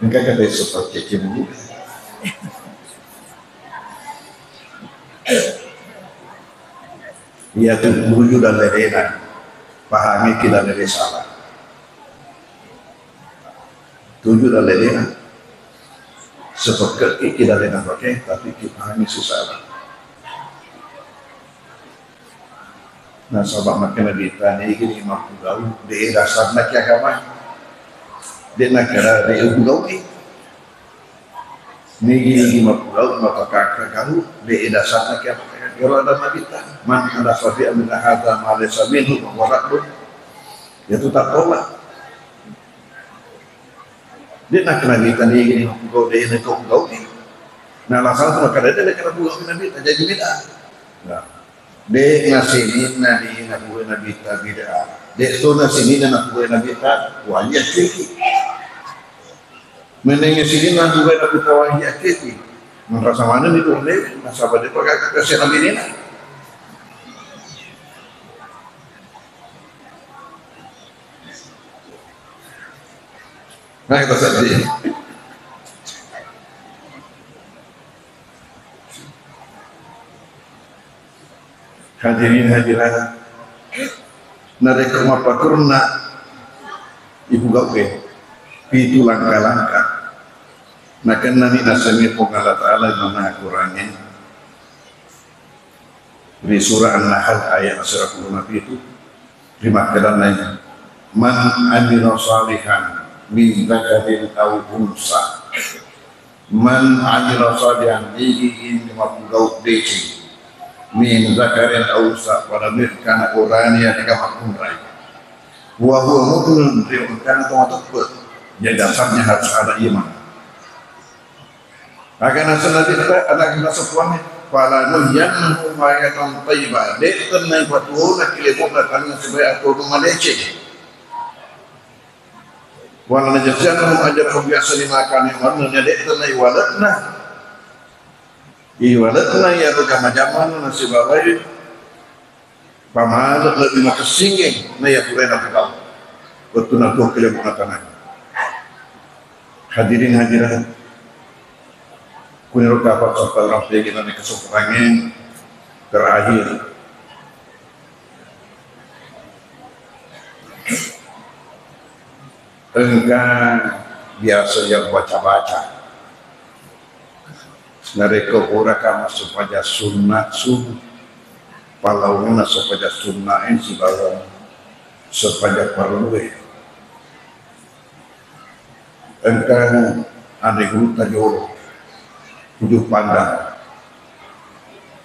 Engka kata iso pacceceng ini. Iya tu tuju dan lelena. Pahami tidak lele salah. Tuju dan lelena. Sepakat tidak lelena pakai, tapi kita pahami susah. Nasaba makkeda Nabitta, nigi-nigi mappugau, de' dasarna ki agama. De' nakkeda de' upugauki. Nigi-nigi mappugau, mapakaka gau, de' dasarna ki agama. Iyaro ada Nabitta, "Man ahdatsa fi amrina hadza ma laisa minhu fa huwa raddun." Iyatu tapola. De' nakkeda Nabitta, nigi-nigi mappugau, de' nengka upugauki. Na alasan tu makkeda de' nakkeda pugauki Nabitta, jaji bid'ah. Nah. De' nasininna di napugai Nabitta bid'ah. De' to nasininna napugai Nabitta wajib ceki. Menengnge sininna napugai Nabitta wajib ceki. Merasa mana itu ne? Nasaba de' pakai kasih Nabi nina. Nah, kita sedih. Hadirin hadirat, narekko mappakurna ipugauke pitu langka-langka, nakennani nasengnge Puang Allah Ta'ala manna Kurangnge ri Surah An-Nahl ayat sirappulo napitu, rimakkedanna, "Man amila shalihan min dzakarin aw unsa." Man amila shalihan, nigi-nigi mappugau deceng, min dzakarin aw unsa, pada mekka na urani atau makkunrai. Wa huwa mu'minun, ri engkana to mateppe, ya dasarnya harus ada iman. Aga naseng Nabitta, aga naseng Puangnge, "Falanuhyiyannahu hayatan thayyibah." De' tenna ipatuona ki lebo'na taneng sibawa atuwongenna madeceng. "Walanajziyannahum ajrahum bi ahsani ma kanu ya'malun." Na de' tenna iwale'na. Iwale'na iyaro jama-jamana nasibawai pamale lebbi makessingnge na iya purae napogau wettunna tuo ki lebo'na taneng. Hadirin hadirat, kuniro kapang sampang rampegina kesempatan terakhir. Engka biasa yang baca-baca. Narekko puraka massempajang sunna subuh, palaungenna sempajang sunnae sibawa sempajang parellue. Engka anre gurutta jolo, Puju Pandang.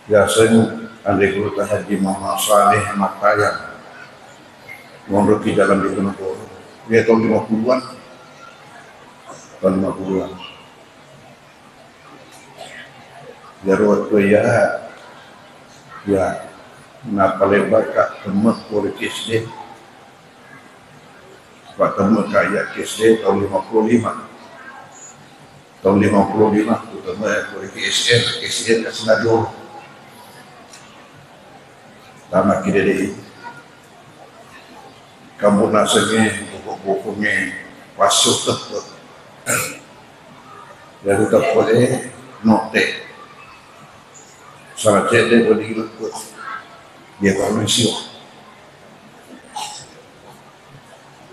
Biasanya anre gurutta Haji Muhammad Saleh Matayang. Monroki Jalan Diponegoro. Dia tahun lima puluhan. Tahun lima puluhan. Iyaro wettu iya, ya, napalebbaka temme ko ri S D. Patemme ka iya S D tahun lima puluh lima. Tahun lima puluh lima, ku temme ko ri S D, S D ka Senadong. Tama ki dede. Kamu nasengnge, buku-bukungnge, passu teppe. Jadi teppe e, note. Salah cedde ko di leppe. Dia kalau sio.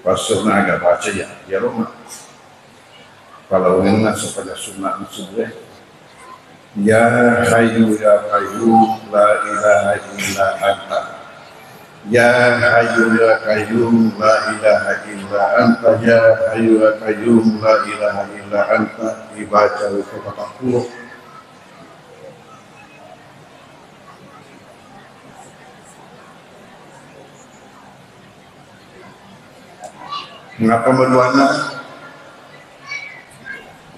Passu naga baca ya, ya Roma. Palaungenna sempajang sunna subuh e. Ya Hayyu ya Qayyum la ilaha illa anta. Ya Hayyu ya Qayyum la ilaha illa anta. Ya Hayyu ya Qayyum la ilaha illa anta. Dibaca wekko patappulo. Mengapa berdoa?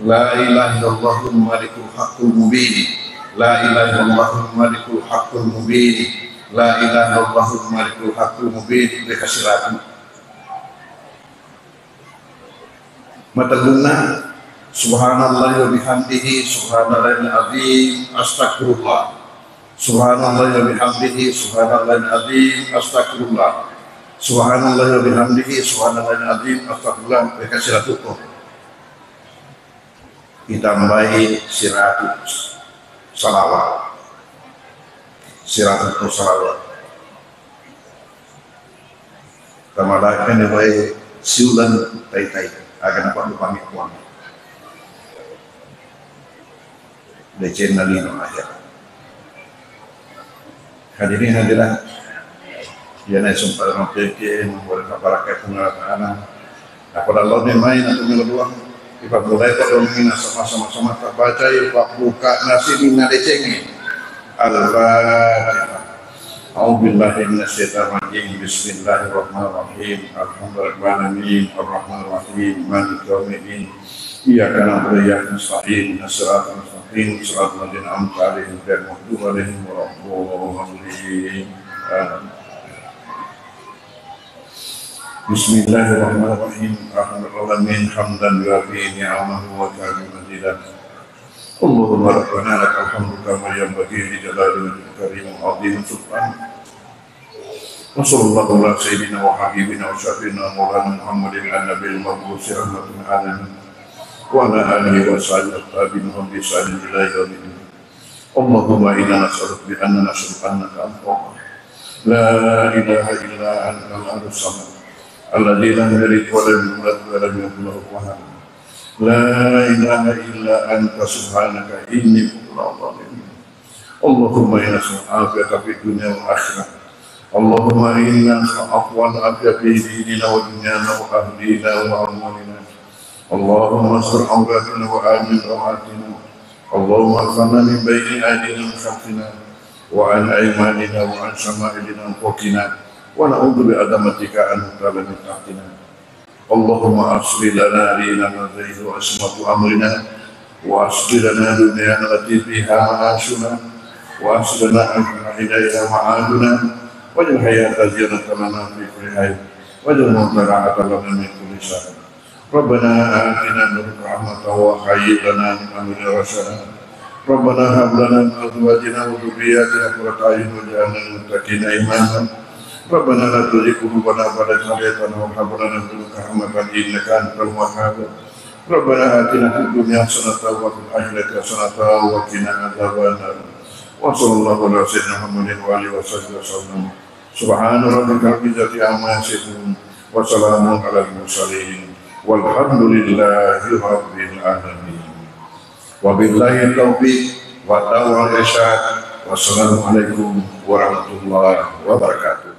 La ilaha illallahul malikul haqqul mubin. La ilaha illallahul malikul haqqul mubin. La ilaha illallahul malikul haqqul mubin. Mereka siratu. Matellunna, subhanallahi wa bihamdihi, subhanallahil azim, astagfirullah. Subhanallahi wa bihamdihi, subhanallahil azim, astagfirullah. Subhanallahi wa bihamdihi, subhanallahil azim, astagfirullah. Mereka siratu. Ditambahi siratu salawat. Siratu salawat. Tamalakkani wae siuleng tai-tai, aga napaddupangi Puang. Decenna lino akhirat. Hadirin hadirat, Iyana sempajang makkekeng, mudah-mudahan barakkai Puang Allah Ta'ala. Napada laoni mai natumelo dua. Ipammulai paddongenna sama-sama tabacai, pabbukana sininna decengnge. Al-Fatihah. A'udzubillahi minasyaitonirrajim. Bismillahirrahmanirrahim. Alhamdulillahirabbil alamin. Arrahmanirrahim. Maliki yaumiddin. Iyyaka na'budu wa iyyaka nasta'in. Ihdinas siratal mustaqim. Siratal ladzina an'amta 'alaihim ghairil maghdubi 'alaihim waladdallin. Amin. Bismillahirrahmanirrahim. Alhamdulillahirabbil alamin, hamdan yuwafi ni'amahu wa yukafi mazidah. Allahumma rabbana lakal hamdu kama yanbaghi li jalali wajhikal karim wa 'azimi sultanik. Wa sallallahu ala sayyidina wa habibina wa syafi'ina wa maulana Muhammadin an-nabiyil mab'usi rahmatan lil alamin. Wa ala alihi wa sahbihi wa tabi'in wa bi ihsanin ila yaumiddin. Allahumma inna nas'aluka bi anna nashhadu annaka antallah. La ilaha illa antal ahadus samad. Alladzi lam yalid wa lam yulad wa lam yakul lahu kufuwan ahad. La ilaha illa anta subhanaka inni kuntu minadh dhalimin. Allahumma inna nas'aluka al-afiyata fid dunya wal akhirah. Allahumma inna nas'aluka al-afwa wal afiyata fi dinina wa dunyana wa ahlina wa amwalina. Allahumma astur auratina wa amin rawatina. Allahumma ihfazna min baini aidina wa min khalfina wa an aimanina wa an syama'ilina wa min fawqina. Wa na'udzu bi 'azamatika an nughtala min tahtina. Allahumma aslih lana dinana alladzi huwa ismatu amrina, wa aslih lana dunyana allati fiha ma'ashuna, wa aslih lana akhiratana allati ilaiha ma'aduna, waj'al hayata ziyadatan lana fi kulli khair, waj'al mauta rahatan lana min kulli syarr. Rabbana atina min ladunka rahmatan wa hayyi' lana min amrina rasyada. Rabbana hab lana min azwajina wa dzurriyyatina qurrata a'yun waj'alna lil muttaqina imama. Rabbana la tuzigh qulubana ba'da idh hadaytana wa hab lana min ladunka rahmatan innaka antal wahhab. Rabbana atina fid dunya hasanatan wa fil akhirati hasanatan wa qina adzabannar. Wa sallallahu ala sayyidina Muhammadin wa alihi wa sahbihi wa sallam. Subhana rabbika rabbil izzati amma yasifun. Wa salamun alal mursalin. Walhamdulillahi rabbil alamin. Wabillahi taufiq wa tawfiq irsyad. Wassalamualaikum warahmatullahi wabarakatuh.